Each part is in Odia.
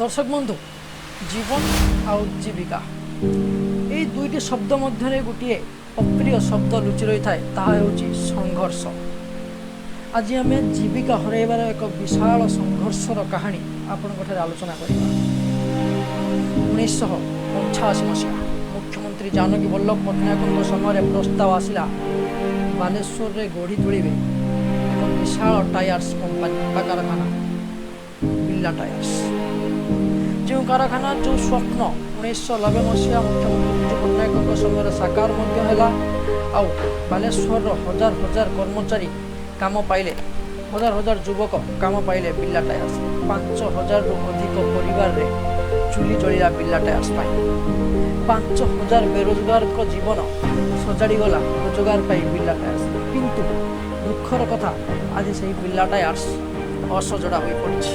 ଦର୍ଶକ ବନ୍ଧୁ, ଜୀବନ ଆଉ ଜୀବିକା ଏଇ ଦୁଇଟି ଶବ୍ଦ ମଧ୍ୟରେ ଗୋଟିଏ ଅପ୍ରିୟ ଶବ୍ଦ ଲୁଚି ରହିଥାଏ, ତାହା ହେଉଛି ସଂଘର୍ଷ। ଆଜି ଆମେ ଜୀବିକା ହରାଇବାର ଏକ ବିଶାଳ ସଂଘର୍ଷର କାହାଣୀ ଆପଣଙ୍କ ଠାରେ ଆଲୋଚନା କରିବା। 1985 ମସିହା ମୁଖ୍ୟମନ୍ତ୍ରୀ ଜାନକୀ ବଲ୍ଲଭ ପଟ୍ଟନାୟକଙ୍କ ସମୟରେ ପ୍ରସ୍ତାବ ଆସିଲା, ବାଲେଶ୍ୱରରେ ଗଢ଼ି ତୋଳିବେ ଏକ ବିଶାଳ ଟାୟାର୍ସ କମ୍ପାନୀ ବା କାରଖାନା, ବିର୍ଲା ଟାୟାର୍ସ। ଯେଉଁ କାରଖାନା, ଯେଉଁ ସ୍ୱପ୍ନ 1990 ମସିହା ମୁଖ୍ୟମନ୍ତ୍ରୀ ବିଜୁ ପଟ୍ଟନାୟକଙ୍କ ସମୟରେ ସାକାର ମଧ୍ୟ ହେଲା, ଆଉ ବାଲେଶ୍ୱରର ହଜାର ହଜାର କର୍ମଚାରୀ କାମ ପାଇଲେ, ହଜାର ହଜାର ଯୁବକ କାମ ପାଇଲେ ବିର୍ଲା ଟାୟାର୍ସ। 5000ରୁ ଅଧିକ ପରିବାରରେ ଚୁଲି ଜଳିଲା ବିର୍ଲା ଟାୟାର୍ସ ପାଇଁ। 5000 ବେରୋଜଗାରଙ୍କ ଜୀବନ ସଜାଡ଼ିଗଲା ରୋଜଗାର ପାଇଁ ବିର୍ଲା ଟାୟାର୍ସ। କିନ୍ତୁ ଦୁଃଖର କଥା, ଆଜି ସେହି ବିର୍ଲା ଟାୟାର୍ସ ଅସଜଡ଼ା ହୋଇପଡ଼ିଛି।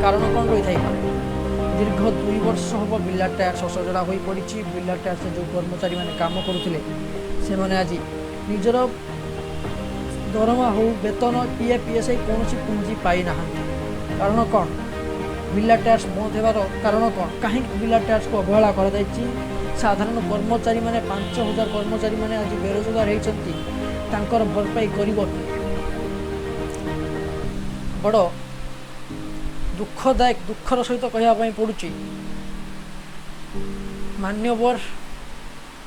କାରଣ କ'ଣ ରହିଥାଇପାରେ? ଦୀର୍ଘ 2 ବର୍ଷ ହେବ ବିର୍ଲା ଟାୟାର୍ସ ଅସଜଡ଼ା ହୋଇପଡ଼ିଛି। ବିର୍ଲା ଟାୟାର୍ସରେ ଯେଉଁ କର୍ମଚାରୀମାନେ କାମ କରୁଥିଲେ, ସେମାନେ ଆଜି ନିଜର ଦରମା ହେଉ, ବେତନ, ପିଏଫ୍, ଇଏସ୍ଆଇ କୌଣସି ପୁଞ୍ଜି ପାଇନାହାନ୍ତି। କାରଣ କ'ଣ? ବିର୍ଲା ଟାୟାର୍ସ ବନ୍ଦ ହେବାର କାରଣ କ'ଣ? କାହିଁକି ବିର୍ଲା ଟାୟାର୍ସକୁ ଅବହେଳା କରାଯାଇଛି? ସାଧାରଣ କର୍ମଚାରୀମାନେ, 5000 କର୍ମଚାରୀମାନେ ଆଜି ବେରୋଜଗାର ହେଇଛନ୍ତି, ତାଙ୍କର ଭରପାଇ କରିବ କିଏ? ବଡ଼ ଦୁଃଖଦାୟକ, ଦୁଃଖର ସହିତ କହିବା ପାଇଁ ପଡ଼ୁଛି, ମାନ୍ୟବର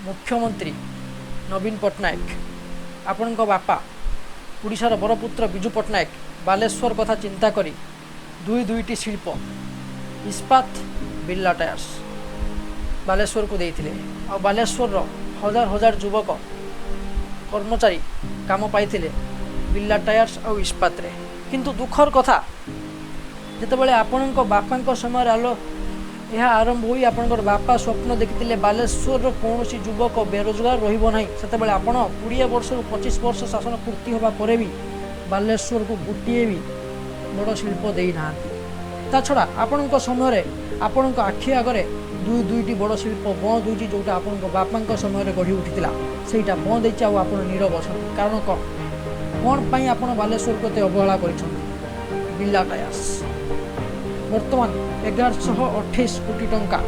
ମୁଖ୍ୟମନ୍ତ୍ରୀ ନବୀନ ପଟ୍ଟନାୟକ, ଆପଣଙ୍କ ବାପା ଓଡ଼ିଶାର ବରପୁତ୍ର ବିଜୁ ପଟ୍ଟନାୟକ ବାଲେଶ୍ୱର କଥା ଚିନ୍ତା କରି ଦୁଇ ଦୁଇଟି ଶିଳ୍ପ, ଇସ୍ପାତ, ବିର୍ଲା ଟାୟାର୍ସ ବାଲେଶ୍ୱରକୁ ଦେଇଥିଲେ, ଆଉ ବାଲେଶ୍ୱରର ହଜାର ହଜାର ଯୁବକ କର୍ମଚାରୀ କାମ ପାଇଥିଲେ ବିର୍ଲା ଟାୟାର୍ସ ଆଉ ଇସ୍ପାତରେ। କିନ୍ତୁ ଦୁଃଖର କଥା, ଯେତେବେଳେ ଆପଣଙ୍କ ବାପାଙ୍କ ସମୟରେ ଆଲୋ ଏହା ଆରମ୍ଭ ହୋଇ ଆପଣଙ୍କର ବାପା ସ୍ୱପ୍ନ ଦେଖିଥିଲେ ବାଲେଶ୍ୱରର କୌଣସି ଯୁବକ ବେରୋଜଗାର ରହିବ ନାହିଁ, ସେତେବେଳେ ଆପଣ 20 ବର୍ଷରୁ 25 ବର୍ଷ ଶାସନ ପୂର୍ତ୍ତି ହେବା ପରେ ବି ବାଲେଶ୍ୱରକୁ ଗୋଟିଏ ବି ବଡ଼ ଶିଳ୍ପ ଦେଇନାହାନ୍ତି। ତା ଛଡ଼ା ଆପଣଙ୍କ ସମୟରେ ଆପଣଙ୍କ ଆଖି ଆଗରେ ଦୁଇ ଦୁଇଟି ବଡ଼ ଶିଳ୍ପ ବନ୍ଦ ହୋଇଛି, ଯେଉଁଟା ଆପଣଙ୍କ ବାପାଙ୍କ ସମୟରେ ଗଢ଼ି ଉଠିଥିଲା, ସେଇଟା ବନ୍ଦ ହେଇଛି, ଆଉ ଆପଣ ନୀରବ ଅଛନ୍ତି। କାରଣ କ'ଣ? କ'ଣ ପାଇଁ ଆପଣ ବାଲେଶ୍ୱରକୁ ଏତେ ଅବହେଳା କରିଛନ୍ତି? ବିର୍ଲା ଟାୟାର୍ସ ବର୍ତ୍ତମାନ 1128 କୋଟି ଟଙ୍କା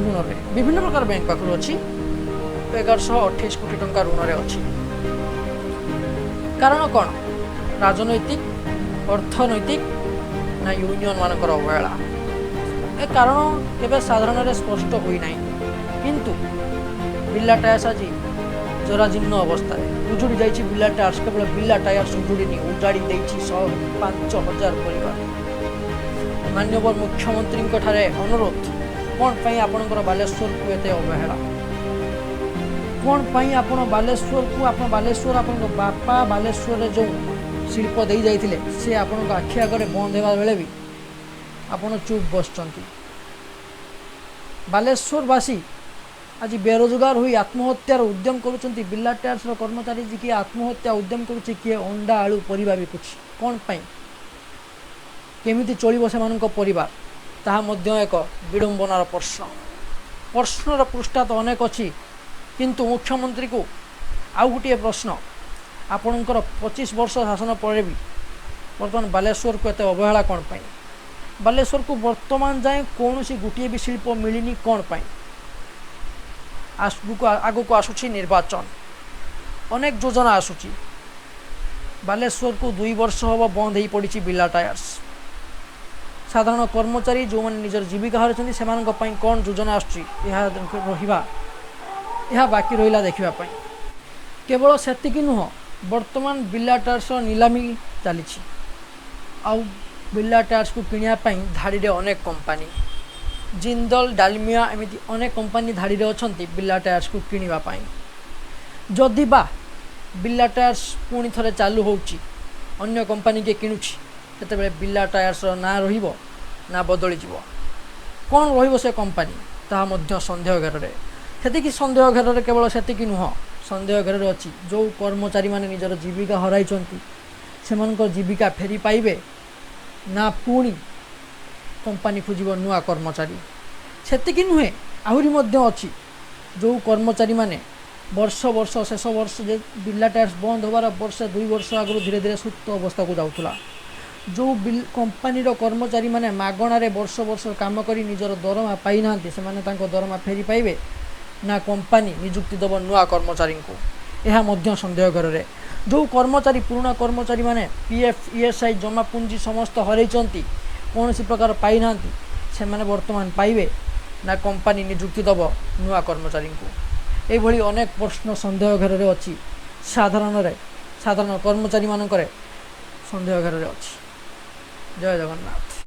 ଋଣରେ, ବିଭିନ୍ନ ପ୍ରକାର ବ୍ୟାଙ୍କ ପାଖରୁ ଅଛି, 1128 କୋଟି ଟଙ୍କା ଋଣରେ ଅଛି। କାରଣ କ'ଣ? ରାଜନୈତିକ, ଅର୍ଥନୈତିକ ନା ୟୁନିୟନ ମାନଙ୍କର ଅବହେଳା? ଏ କାରଣ କେବେ ସାଧାରଣରେ ସ୍ପଷ୍ଟ ହୋଇନାହିଁ। କିନ୍ତୁ ବିର୍ଲା ଟାୟାର୍ସ ଆଜି ଜରାଜୀର୍ଣ୍ଣ ଅବସ୍ଥାରେ ଉଜୁଡ଼ି ଯାଇଛି। ବିର୍ଲା ଟାୟାର୍ସ କେବଳ ବିର୍ଲା ଟାୟାର୍ସ ଉଜୁଡ଼ିନି, ଉଜାଡ଼ି ଦେଇଛି 5000 ପରିବାର। ମାନ୍ୟବର ମୁଖ୍ୟମନ୍ତ୍ରୀଙ୍କ ଠାରେ ଅନୁରୋଧ, କ'ଣ ପାଇଁ ଆପଣଙ୍କର ବାଲେଶ୍ୱରକୁ ଏତେ ଅବହେଳା? କ'ଣ ପାଇଁ ଆପଣ ବାଲେଶ୍ୱରକୁ, ଆପଣ ବାଲେଶ୍ୱର, ଆପଣଙ୍କ ବାପା ବାଲେଶ୍ୱରରେ ଯେଉଁ ଶିଳ୍ପ ଦେଇ ଯାଇଥିଲେ, ସେ ଆପଣଙ୍କ ଆଖି ଆଗରେ ବନ୍ଦ ହେବା ବେଳେ ବି ଆପଣ ଚୁପ୍ ବସିଛନ୍ତି? ବାଲେଶ୍ୱରବାସୀ ଆଜି ବେରୋଜଗାର ହୋଇ ଆତ୍ମହତ୍ୟାର ଉଦ୍ୟମ କରୁଛନ୍ତି। ବିର୍ଲା ଟାୟାର୍ସର କର୍ମଚାରୀ କିଏ ଆତ୍ମହତ୍ୟା ଉଦ୍ୟମ କରୁଛି, କିଏ ଅଣ୍ଡା, ଆଳୁ, ପରିବା ବିକୁଛି। କ'ଣ ପାଇଁ? କେମିତି ଚଳିବ ସେମାନଙ୍କ ପରିବାର? ତାହା ମଧ୍ୟ ଏକ ବିଡ଼ମ୍ବନାର ପ୍ରଶ୍ନ। ପ୍ରଶ୍ନର ପୃଷ୍ଠା ତ ଅନେକ ଅଛି, କିନ୍ତୁ ମୁଖ୍ୟମନ୍ତ୍ରୀକୁ ଆଉ ଗୋଟିଏ ପ୍ରଶ୍ନ, ଆପଣଙ୍କର 25 ବର୍ଷ ଶାସନ ପରେ ବି ବର୍ତ୍ତମାନ ବାଲେଶ୍ୱରକୁ ଏତେ ଅବହେଳା କ'ଣ ପାଇଁ? ବାଲେଶ୍ୱରକୁ ବର୍ତ୍ତମାନ ଯାଏଁ କୌଣସି ଗୋଟିଏ ବି ଶିଳ୍ପ ମିଳିନି କ'ଣ ପାଇଁ? ଆଗକୁ ଆସୁଛି ନିର୍ବାଚନ, ଅନେକ ଯୋଜନା ଆସୁଛି। ବାଲେଶ୍ୱରକୁ 2 ବର୍ଷ ହେବ ବନ୍ଦ ହୋଇପଡ଼ିଛି ବିର୍ଲା ଟାୟାର୍ସ। ସାଧାରଣ କର୍ମଚାରୀ ଯେଉଁମାନେ ନିଜର ଜୀବିକା ହରାଇଛନ୍ତି, ସେମାନଙ୍କ ପାଇଁ କ'ଣ ଯୋଜନା ଆସୁଛି, ଏହା ବାକି ରହିଲା ଦେଖିବା ପାଇଁ। କେବଳ ସେତିକି ନୁହଁ, ବର୍ତ୍ତମାନ ବିର୍ଲା ଟାୟାର୍ସର ନିଲାମୀ ଚାଲିଛି, ଆଉ ବିର୍ଲା ଟାୟାର୍ସକୁ କିଣିବା ପାଇଁ ଧାଡ଼ିରେ ଅନେକ କମ୍ପାନୀ, ଜିନ୍ଦଲ, ଡାଲମିଆ, ଏମିତି ଅନେକ କମ୍ପାନୀ ଧାଡ଼ିରେ ଅଛନ୍ତି ବିର୍ଲା ଟାୟାର୍ସକୁ କିଣିବା ପାଇଁ। ଯଦି ବା ବିର୍ଲା ଟାୟାର୍ସ ପୁଣି ଥରେ ଚାଲୁ ହେଉଛି, ଅନ୍ୟ କମ୍ପାନୀ କିଏ କିଣୁଛି, ସେତେବେଳେ ବିର୍ଲା ଟାୟାର୍ସର ନାଁ ରହିବ ନା ବଦଳିଯିବ? କ'ଣ ରହିବ ସେ କମ୍ପାନୀ, ତାହା ମଧ୍ୟ ସନ୍ଦେହ ଘେରରେ। ସେତିକି ସନ୍ଦେହ ଘେରରେ, କେବଳ ସେତିକି ନୁହଁ, ସନ୍ଦେହ ଘେରରେ ଅଛି ଯେଉଁ କର୍ମଚାରୀମାନେ ନିଜର ଜୀବିକା ହରାଇଛନ୍ତି, ସେମାନଙ୍କ ଜୀବିକା ଫେରି ପାଇବେ ନା ପୁଣି କମ୍ପାନୀ ଖୋଜିବ ନୂଆ କର୍ମଚାରୀ? ସେତିକି ନୁହେଁ, ଆହୁରି ମଧ୍ୟ ଅଛି, ଯେଉଁ କର୍ମଚାରୀମାନେ ବର୍ଷ ବର୍ଷ, ଶେଷ ବର୍ଷ ଯେ ବିର୍ଲା ଟାୟାର୍ସ ବନ୍ଦ ହେବାର ବର୍ଷେ 2 ବର୍ଷ ଆଗରୁ ଧୀରେ ଧୀରେ ସୁପ୍ତ ଅବସ୍ଥାକୁ ଯାଉଥିଲା, ଯେଉଁ ବିଲ୍ କମ୍ପାନୀର କର୍ମଚାରୀମାନେ ମାଗଣାରେ ବର୍ଷ ବର୍ଷ କାମ କରି ନିଜର ଦରମା ପାଇନାହାନ୍ତି, ସେମାନେ ତାଙ୍କ ଦରମା ଫେରି ପାଇବେ ନା କମ୍ପାନୀ ନିଯୁକ୍ତି ଦେବ ନୂଆ କର୍ମଚାରୀଙ୍କୁ, ଏହା ମଧ୍ୟ ସନ୍ଦେହ ଘେରରେ। ଯେଉଁ କର୍ମଚାରୀ, ପୁରୁଣା କର୍ମଚାରୀମାନେ PF, ESI, ଜମା ପୁଞ୍ଜି ସମସ୍ତ ହରାଇଛନ୍ତି, କୌଣସି ପ୍ରକାର ପାଇନାହାନ୍ତି, ସେମାନେ ବର୍ତ୍ତମାନ ପାଇବେ ନା କମ୍ପାନୀ ନିଯୁକ୍ତି ଦେବ ନୂଆ କର୍ମଚାରୀଙ୍କୁ? ଏଇଭଳି ଅନେକ ପ୍ରଶ୍ନ ସନ୍ଦେହ ଘେରରେ ଅଛି, ସାଧାରଣରେ ସାଧାରଣ କର୍ମଚାରୀମାନଙ୍କରେ ସନ୍ଦେହ ଘେରରେ ଅଛି। ଜୟ ଜଗନ୍ନାଥ।